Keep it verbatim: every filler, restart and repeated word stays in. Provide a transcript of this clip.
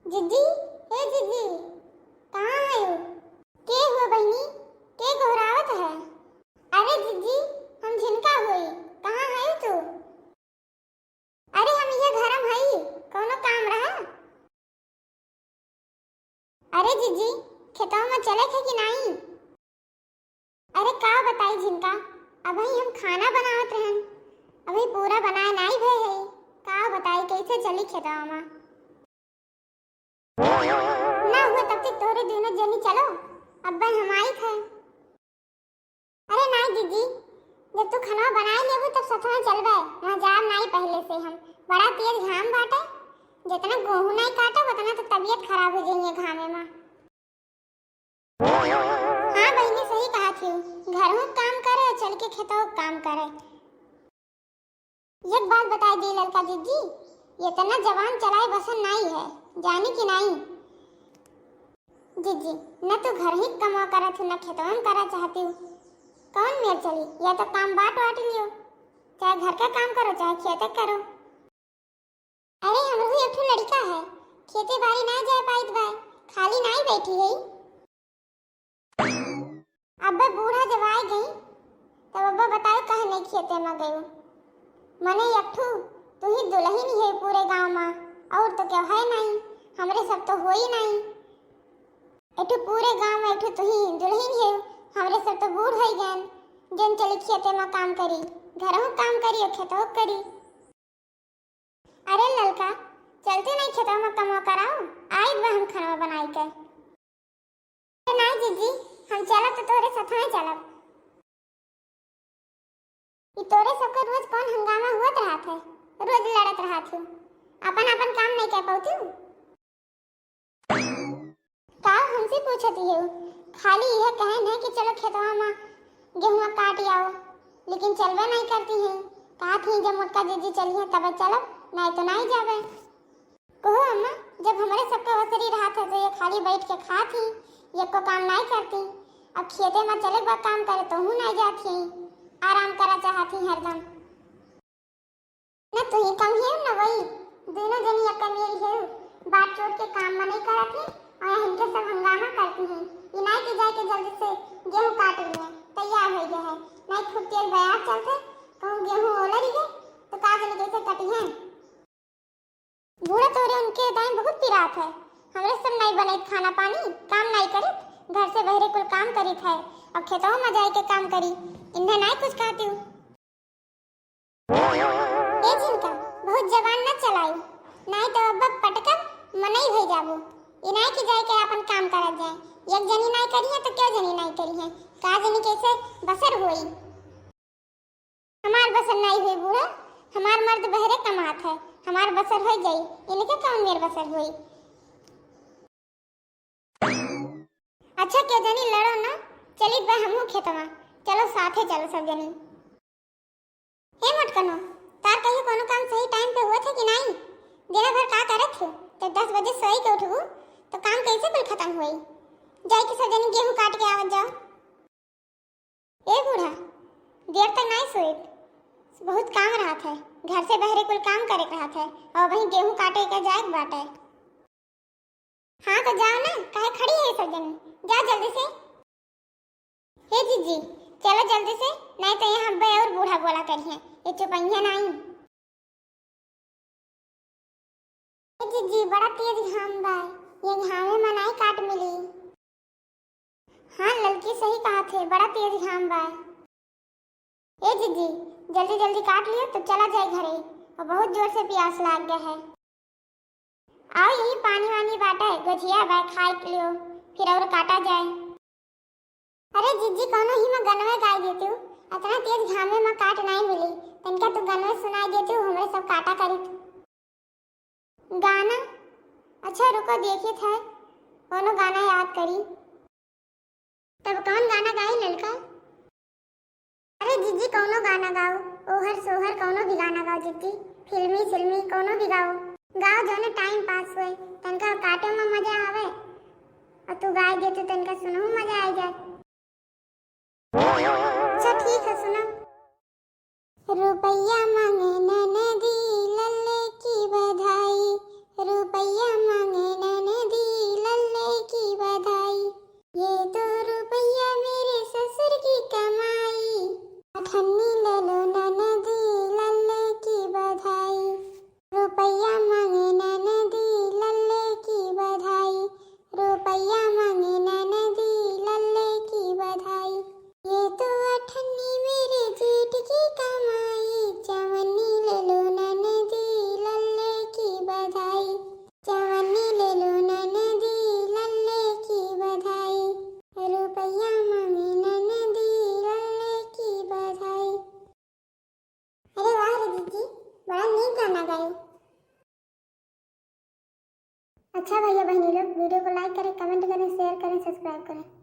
जिज्जी, ए जिज्जी, कहाँ हयू? के हुआ बहिनी? के गोहरावत है? अरे जिज्जी, हम झिनका होई, कहाँ हयू तू? अरे हम इहे घरम हई, कौनो काम रहा? अरे जिज्जी, खेतवा में चले थे कि नाई? अरे का बताई झिनका, अबही हम खाना बनावत रहन, अबही पूरा बनाए नाई भय है। का बताई कैसे चली खेतवा में? ना हुआ तब तक तोहरे दोनों जनी चलो, अब्बे हम आई थे। अरे नाई जिज्जी, जब तू खाना बनाए लेबू तब सथवा चलबे, वहाँ जाब नाई पहले से हम। बड़ा तेज घाम बाटे, जितना गेहूं नाई काटब उतना तो तबीयत खराब हो जाइए घामे में। हाँ बहिनी, सही कहा थी, घरहू काम करे और चल के खेतों काम करे। एक बात बताई दी ललका जिज्जी, इतना जबान चलाए बसन नाई है, जानी कि नाई? जिज्जी, न तू घर ही कमा करत हो, न खेतवन करा चाहती हो, कौन मेर चली? या तो काम बांट वाट लियो, चाहे घर का काम करो, चाहे खेते करो। अरे, हमरो एक ठो लड़का है, खेते बाड़ी ना जाए पाइत बा, खाली नाई बैठी है। अब्बे बूढ़ा जब आए गई, तब अब्बे बताए काहे नहीं खेते में गई। मने एक ठो तू ही दुल्हन ही है पूरे गांव में, और तो क्यों है नहीं, हमरे सब तो होई नहीं। एक ठो पूरे गांव में एक ठो तू ही दुल्हन है, हमरे सब तो बूढ़ हो गए। जन चली खेते में काम करी, घरहू काम करी और खेतहू करी। अरे ललका, चलते नहीं खेतवा में कमवा कराओ, आइत बा हम खाना बनाई के। अरे नहीं जिज्जी, हम चलब तो तोहरे साथ में चलब। ई तोरे सबके रोज कौन हंगामा हुअत रहत है, रोज लड़त रहत हो, अपन अपन काम नहीं कर पाउती हो। का हमसे पूछती हो? खाली यह कहन है कि चलो खेतवा में गेहुआ काट आओ, लेकिन चलबे नहीं करती हैं। कहा थी जब मोटका जीजी चली है तब चलब, नहीं तो नहीं जाबे। कहो अम्मा, जब हमारे सबका ओसरी रहत है तो ये खाली बैठ के खात ही, ये को काम नहीं करती। अब खेते में चले बा काम करे तो हूँ नहीं जाती, आराम करा चाहती हरदम। न तू ही कम है, न वही। दोनों जनी एक मेरी है, बात चोट के काम में नहीं करत है, और इनके सब हंगामा करती हैं। इनाई के जाए के जल्दी से गेहूं काट लिए, तैयार हो गया है, नहीं खूब तेज बयार चलते, कहूँ गेहूं ओलर गए, तो का जाने कैसे कटी है। बूढ़ा तोरे उनके दाई बहुत पिरात है, हमरे सब नहीं बने खाना पानी, काम नहीं करित, घर से बहरे कुल काम करित है, और खेतों में जाए के काम करी, इन्हें नहीं कुछ कहती हूँ। ए झिनका, बहुत जबान न चलायू, नाई तो अब पटकन मनई हो जाबू। इनाई की जाए के अपन काम करत जाए। एक जनी नाई करी है तो क्या जनी नाई करी है? का जनी कैसे बसर होई? हमार बसर नाई होई बूढ़ा, हमार मर्द बहरे कमात है, हमार बसर हो जाई, इनके कौन मेर बसर होई? अच्छा, के जनी लड़ो ना, चलित बा हमहू खेतवा। चलो, साथे चलो सब जनी। हे मोटकनो, तार कहियो कोनो काम सही टाइम पे हुआ थे कि नहीं? दिन भर का करत हो? तो दस बजे सोई के उठबू, तो काम कैसे कुल खत्म होई? जाई के सब जनी गेहूं काट के आवत जाओ। ए बूढ़ा, देर तक नहीं सोए, बहुत काम रहत है, घर से बहरे कुल काम करे के रहत है, और वहीं गेहूं काटे के जाए के बाटे। हाँ तो जाओ ना, काहे खड़ी है सब जनी, जाओ जल्दी से। हे जीजी, चलो जल्दी से, नहीं तो यहाँ अब्बे और बूढ़ा बोला करिए, ये चुपैया नहीं। ए जीजी, बड़ा तेज घाम बा, ये घामे में नाई काट मिली। हाँ ललकी सही कहा थे, बड़ा तेज घाम बा। ए जीजी, जल्दी जल्दी काट लियो तो चला जाए घरे, और बहुत जोर से प्यास लाग गया है। आओ यही पानी वानी बाटे, गोझिया बा, खाए के लियो, फिर और काटा जाए। अरे जीजी, कौनो ही में गनवे गाई देती हूँ, इतना तेज घामे में काट नहीं मिली, तनका तू गनवे सुनाई देती हूँ, हमरे सब काटा करी। गाना? अच्छा रुको, देखित है, कौनो गाना याद करी। तब कौन गाना गाई ललका? अरे जीजी, कौनो गाना गाओ, ओहर सोहर कौनो भी गाना गाओ जीजी, फिल्मी सिल्मी कौनो भी गाओ, गाओ जौने टाइम पास होए, तनका काटे में मजा आवे, और तू गाई दे तो तनका सुनहु मजा आ जाए। अच्छा ठीक है, सुनो। रुपया मांगे ननदी लल्ले की बधाई, रुपया मांगे अच्छा भैया बहनी लोग, video को like करें, comment करें, share करें, subscribe करें।